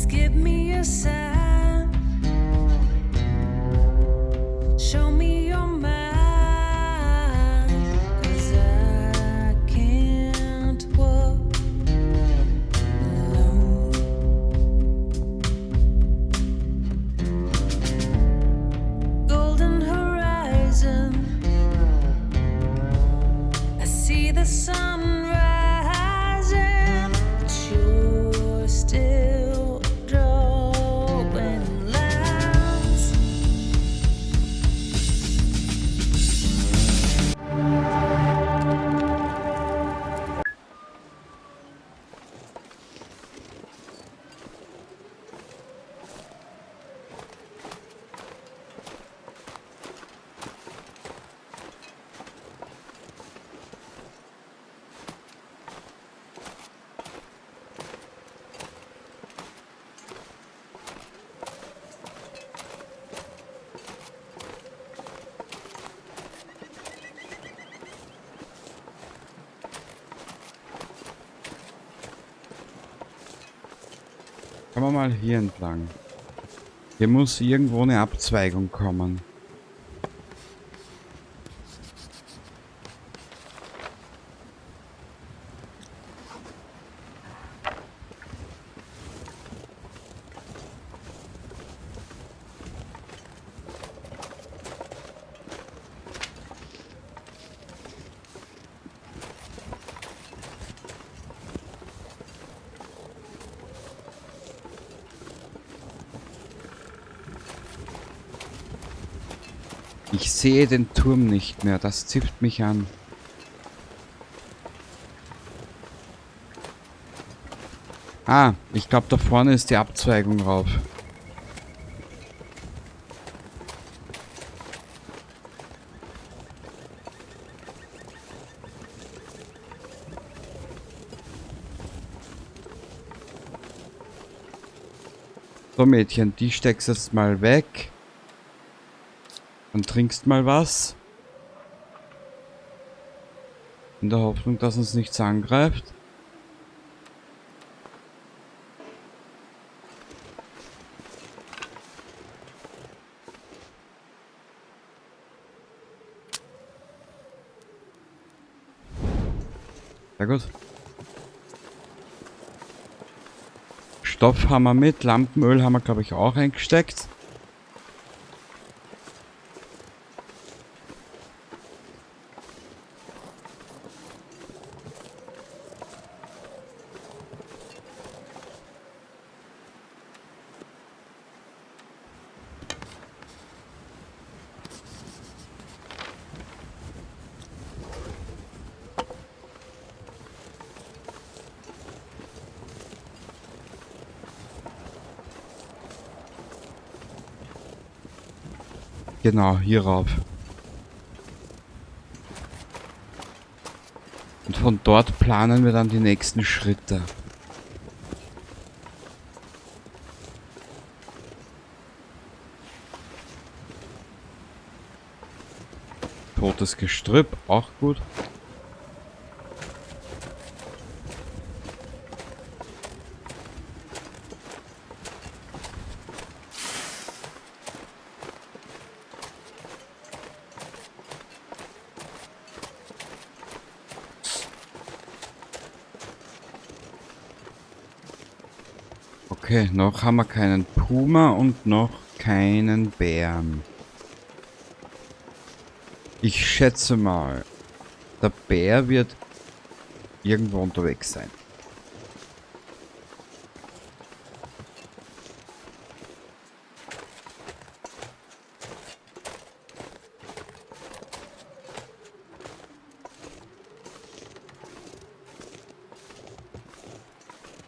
Please give me a sign. Show me your mind. 'Cause I can't walk alone. Golden horizon. I see the sun rising, but you're still drawing lines. Kommen wir mal hier entlang. Hier muss irgendwo eine Abzweigung kommen. Ich sehe den Turm nicht mehr, das zipft mich an. Ah, ich glaub, da vorne ist die Abzweigung rauf. So Mädchen, die steckst jetzt mal weg. Und trinkst mal was. In der Hoffnung, dass uns nichts angreift. Sehr gut. Stoff haben wir mit, Lampenöl haben wir, glaub ich, auch eingesteckt. Genau, hier rauf. Und von dort planen wir dann die nächsten Schritte. Totes Gestrüpp, auch gut. Okay, noch haben wir keinen Puma und noch keinen Bären. Ich schätze mal, der Bär wird irgendwo unterwegs sein.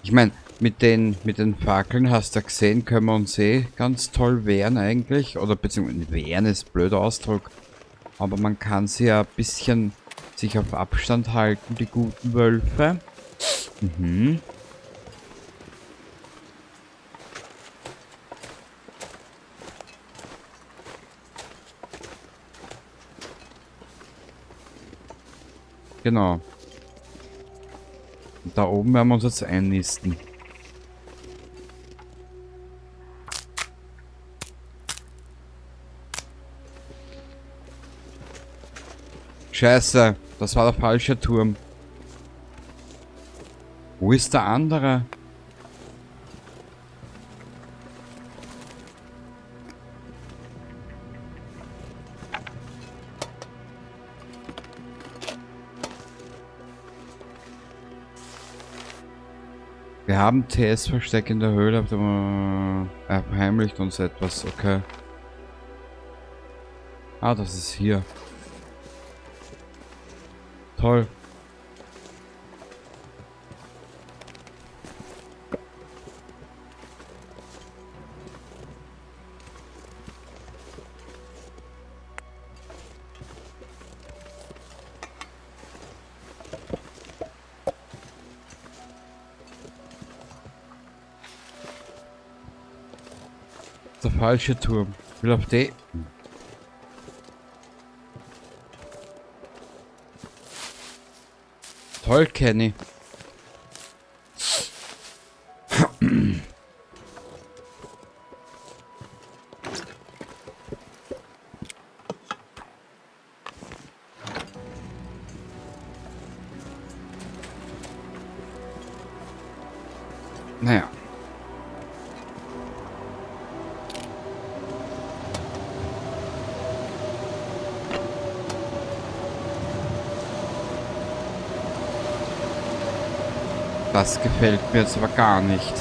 Ich mein, mit den Fackeln hast du ja gesehen, können wir uns eh ganz toll wehren eigentlich. Oder beziehungsweise wehren ist ein blöder Ausdruck. Aber man kann sie ja ein bisschen sich auf Abstand halten, die guten Wölfe. Genau. Und da oben werden wir uns jetzt einnisten. Scheiße, das war der falsche Turm. Wo ist der andere? Wir haben TS-Versteck in der Höhle, aber er verheimlicht uns etwas, okay. Ah, das ist hier. Toll. Der falsche Turm. Ich will auf D. Toll, Kenny. Naja. Das gefällt mir jetzt aber gar nicht.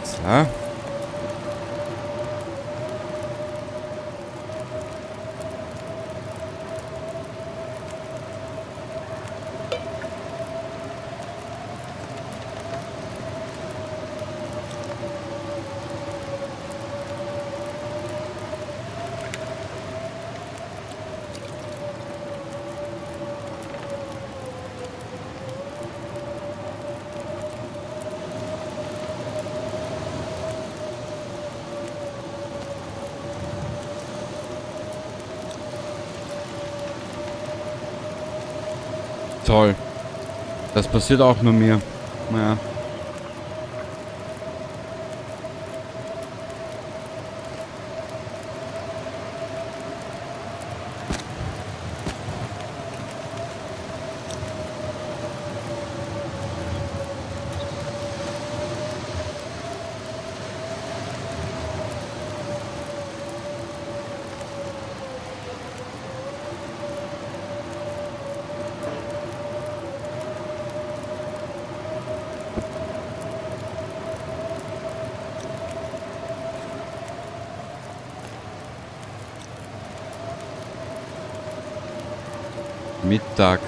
So. Toll. Das passiert auch nur mir. Naja. Mittag.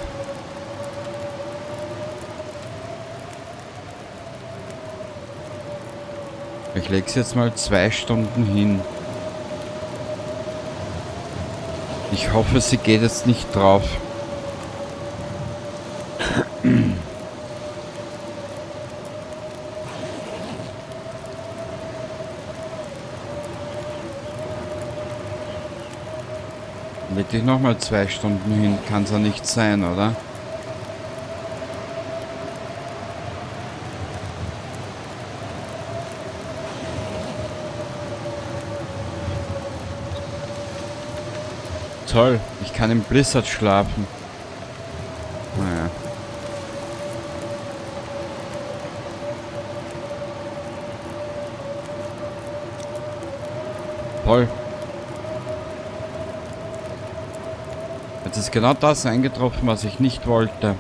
Ich leg's jetzt mal 2 Stunden hin. Ich hoffe, sie geht jetzt nicht drauf. Leg dich nochmal 2 Stunden hin, kann's ja nicht sein, oder? Toll, ich kann im Blizzard schlafen. Naja. Toll. Jetzt ist genau das eingetroffen, was ich nicht wollte.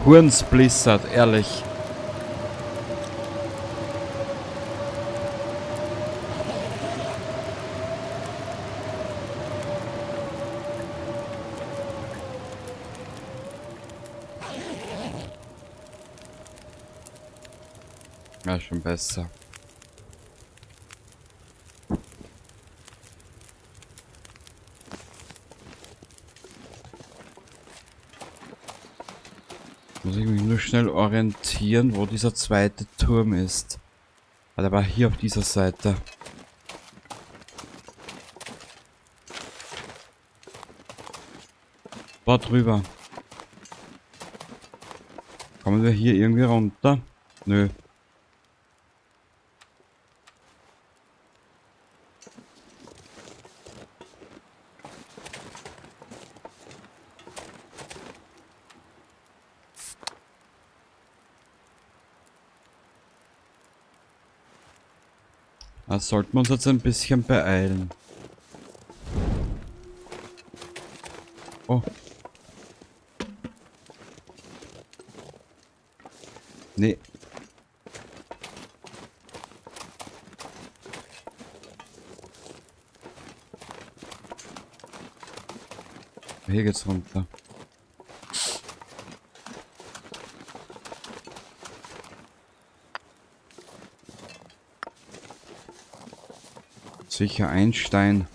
Hurns Blizzard, ehrlich. Ja, schon besser. schnell orientieren, wo dieser zweite Turm ist. Ah, der war hier auf dieser Seite. War drüber. Kommen wir hier irgendwie runter? Nö. Da sollten wir uns jetzt ein bisschen beeilen. Oh. Nee. Hier geht's runter. Sicher ein Stein.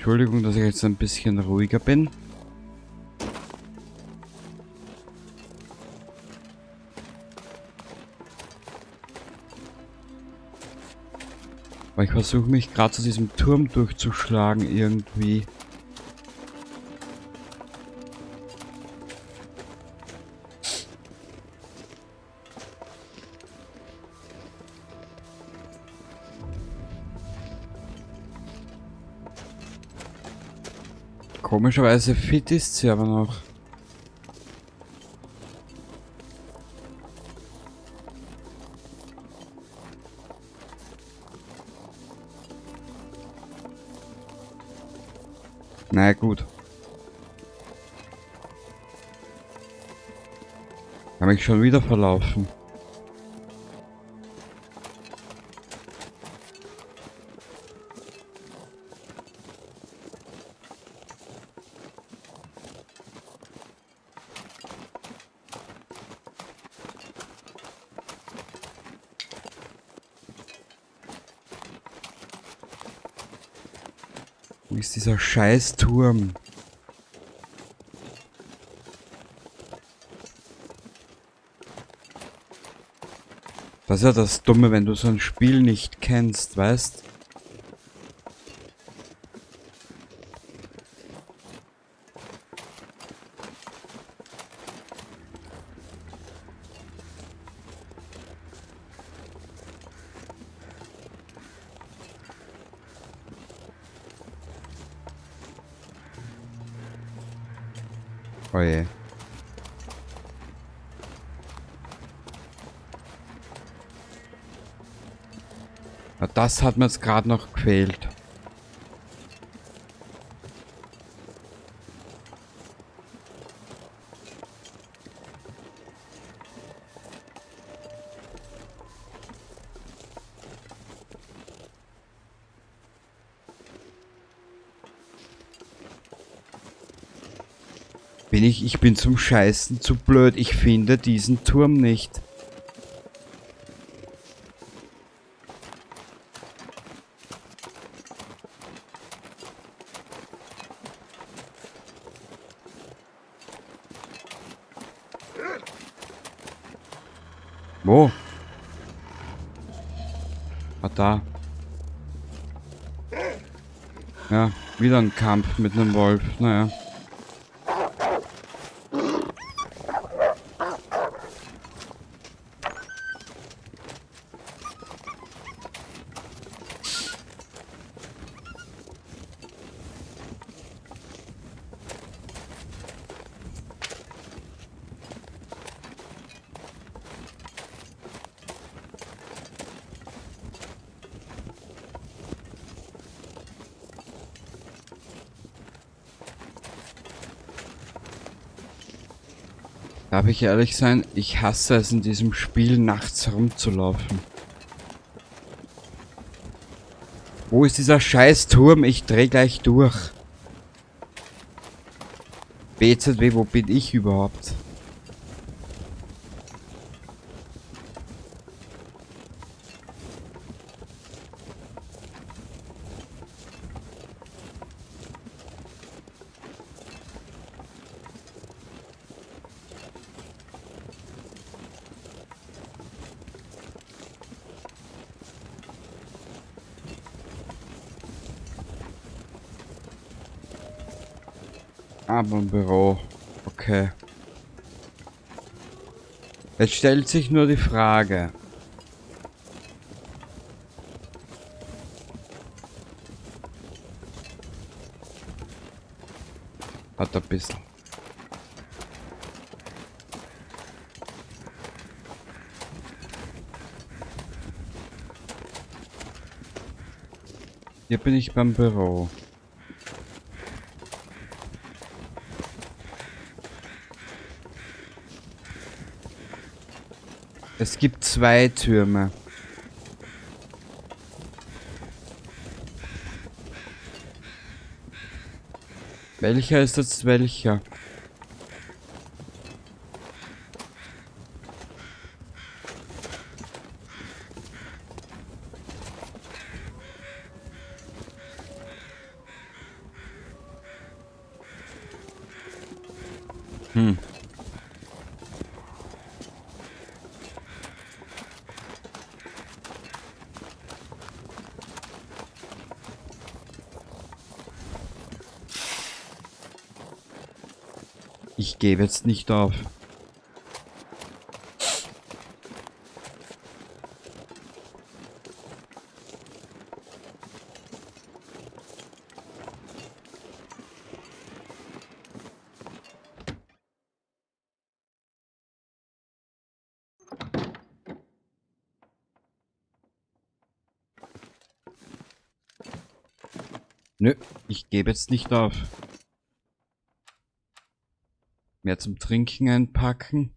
Entschuldigung, dass ich jetzt ein bisschen ruhiger bin. Aber ich versuche mich gerade zu diesem Turm durchzuschlagen irgendwie. Komischerweise fit ist sie aber noch. Na gut. Hab mich schon wieder verlaufen. Wo ist dieser Scheißturm? Das ist ja das Dumme, wenn du so ein Spiel nicht kennst, weißt? Oh je. Na, das hat mir jetzt gerade noch gefehlt. Ich bin zum Scheißen zu blöd. Ich finde diesen Turm nicht. Wo? Ah, da. Ja, wieder ein Kampf mit einem Wolf. Naja. Darf ich ehrlich sein? Ich hasse es, in diesem Spiel nachts herumzulaufen. Wo ist dieser scheiß Turm? Ich dreh gleich durch. BZW, wo bin ich überhaupt? Ah, beim Büro. Okay. Jetzt stellt sich nur die Frage. Hat ein bisschen. Hier bin ich beim Büro. Es gibt zwei Türme. Welcher ist jetzt welcher? Ich gebe jetzt nicht auf. Nö, ich gebe jetzt nicht auf. Mehr zum Trinken einpacken.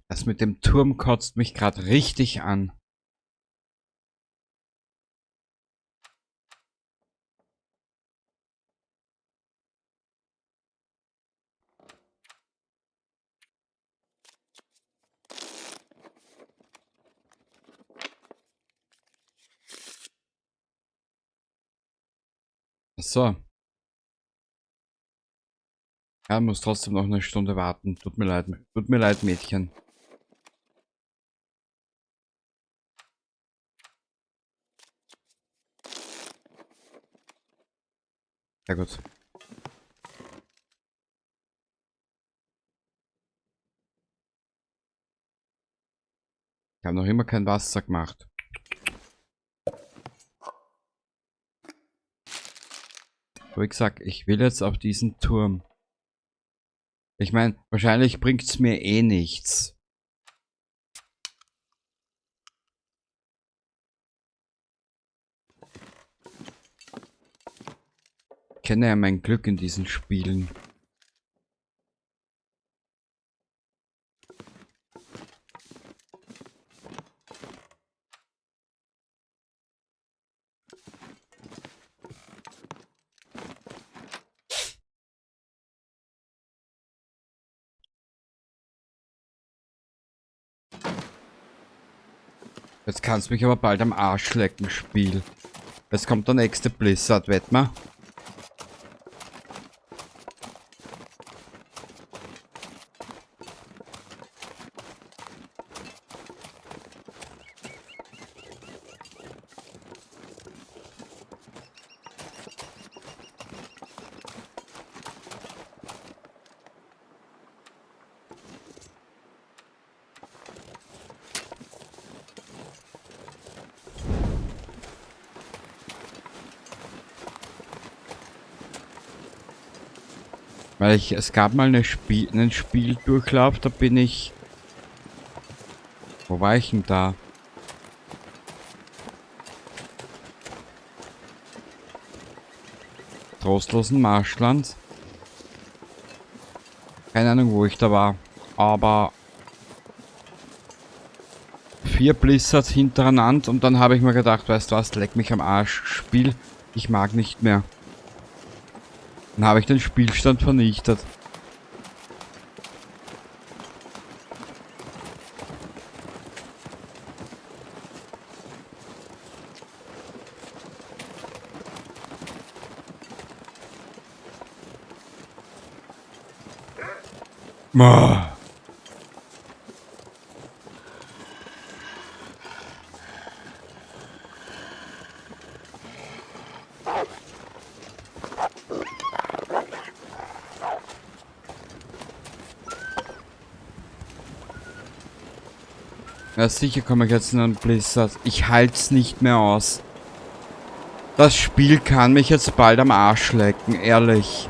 Das mit dem Turm kotzt mich grad richtig an. So. Ja, muss trotzdem noch eine Stunde warten. Tut mir leid. Tut mir leid, Mädchen. Ja gut. Ich habe noch immer kein Wasser gemacht. Wie gesagt, ich will jetzt auf diesen Turm. Ich meine, wahrscheinlich bringt's mir eh nichts. Ich kenne ja mein Glück in diesen Spielen. Jetzt kannst du mich aber bald am Arsch lecken, Spiel. Jetzt kommt der nächste Blizzard, wett mal. Weil es gab mal einen Spieldurchlauf, da bin ich... Wo war ich denn da? Trostlosen Marschland. Keine Ahnung, wo ich da war. Aber 4 Blizzards hintereinander und dann habe ich mir gedacht, weißt du was, leck mich am Arsch, Spiel, ich mag nicht mehr. Dann habe ich den Spielstand vernichtet. Ah. Ja, sicher komme ich jetzt in einen Blizzard. Ich halt's nicht mehr aus. Das Spiel kann mich jetzt bald am Arsch lecken, ehrlich.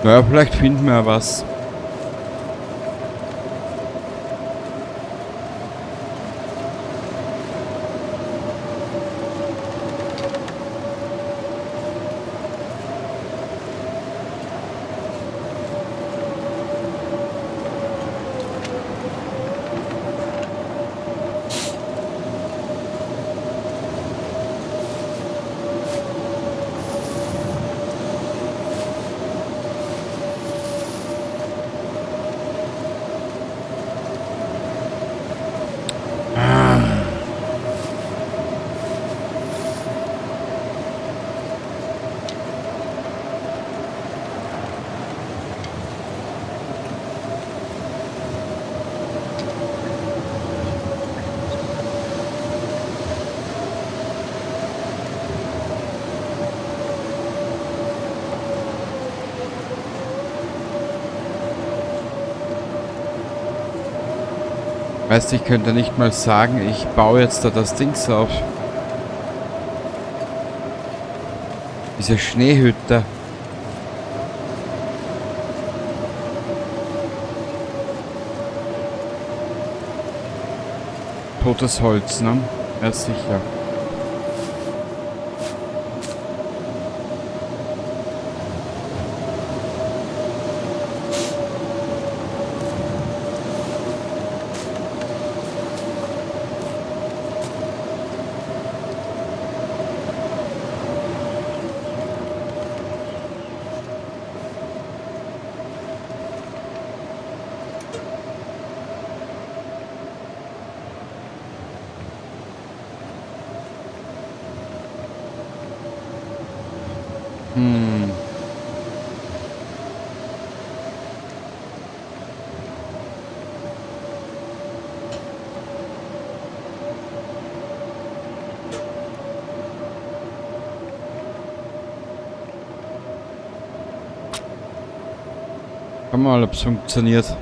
Naja, vielleicht finden wir ja was. Weißt du, ich könnte nicht mal sagen, ich baue jetzt da das Dings auf. Diese Schneehütte. Totes Holz, ne? Ja, sicher. Schauen wir mal, ob's funktioniert.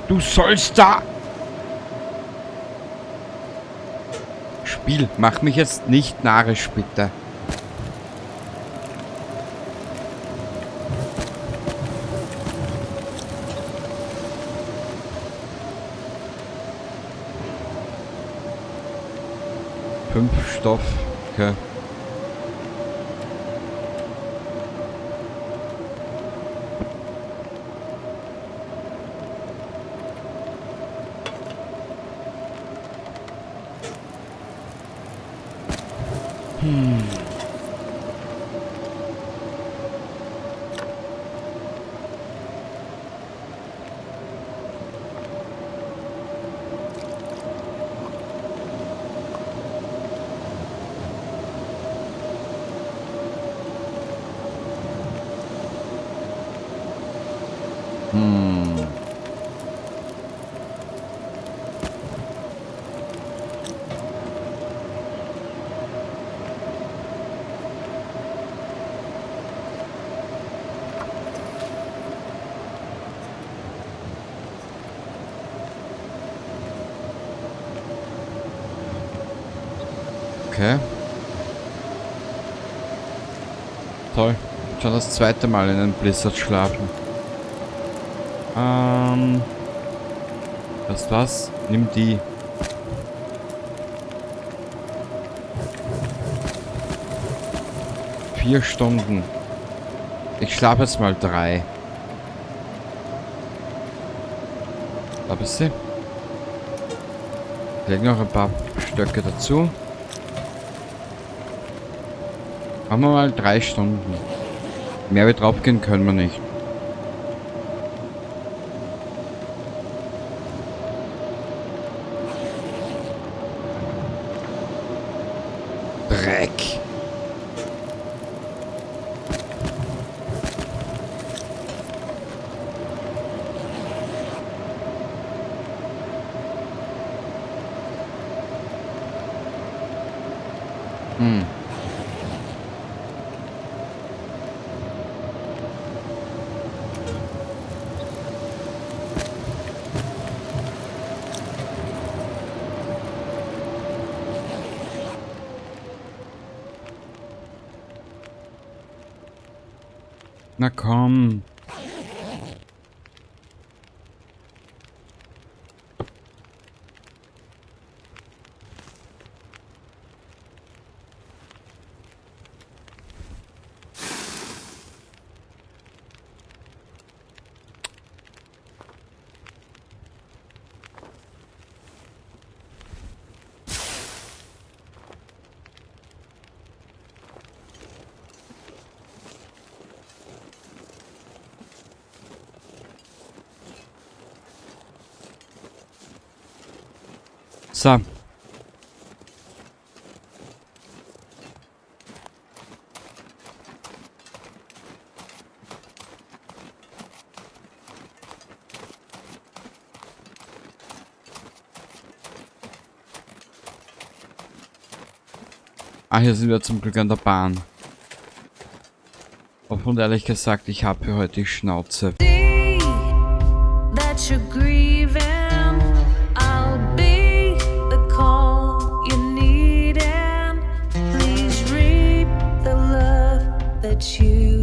Du sollst da Spiel, mach mich jetzt nicht narrisch, bitte. Fünf Stoff, okay. Okay. Toll. Schon das zweite Mal in einem Blizzard schlafen. Was das? Nimm die. 4 Stunden. Ich schlafe jetzt mal 3. Da bist du. Ich leg noch ein paar Stöcke dazu. Machen wir mal 3 Stunden. Mehr wie drauf gehen können wir nicht. Dreck. Na komm. So. Ah, hier sind wir zum Glück an der Bahn. Und ehrlich gesagt, ich habe für heute die Schnauze. You